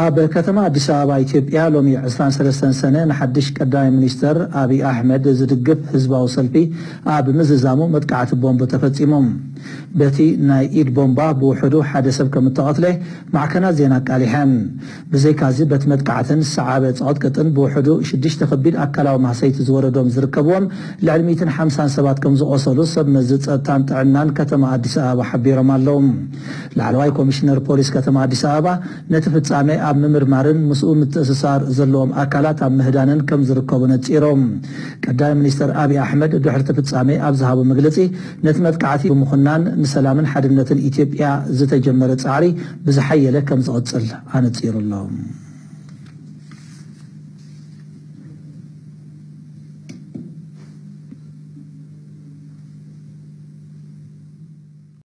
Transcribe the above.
ኣብ ከተማ ኣዲስ ኣበባ ኢትዮጵያ ሎሚ ዕስራን ሰለስተን ሰነ ንሓድሽ ቀዳማይ ሚኒስተር ኣብይ ኣሕመድ ዝድግፍ ህዝባዊ ሰልፊ ኣብ ምዝዛሙ መጥቃዕቲ ቦምብ ተፈጺሙ። በቲ ናይ ኢድ ቦምባ ብውሕዱ ሓደ ሰብ ከም እተቐትለ ማዕከናት ዜና ኣቃሊሐን። ብዘይካዚ በቲ መጥቃዕትን ዝሰዓበ ጸቕጥቅጥን ብውሕዱ ሽዱሽተ ከቢድ ኣካላዊ ማህሰይቲ ዝወረዶም ዝርከብዎም ልዕሊ ሚእትን ሓምሳን ሰባት ከም ዝቖሰሉ ሰብ መዚ ጸጥታን ጥዕናን ከተማ ኣዲስ ኣበባ ሓቢሮም ኣለዉ። ላዕለዋይ ኮሚሽነር ፖሊስ ከተማ ኣዲስ ኣበባ ነቲ ፍጻሜ ኣብ ምምርማርን ምስኡ ምትእስሳር ዘለዎም ኣካላት ኣብ ምህዳንን ከም ዝርከቡ ነጺሮም። ቀዳማይ ሚኒስተር ኣብይ ኣሕመድ ድሕርቲ ፍጻሜ ኣብ ዝሃቦ መግለጺ ነቲ መጥቃዕቲ ብምኹናን ንሰላምን ሓድነትን ኢትዮጵያ ዝተጀመረ ጻዕሪ ብዝሓየለ ከም ዝቕጽል ኣነጺሩ ኣሎ።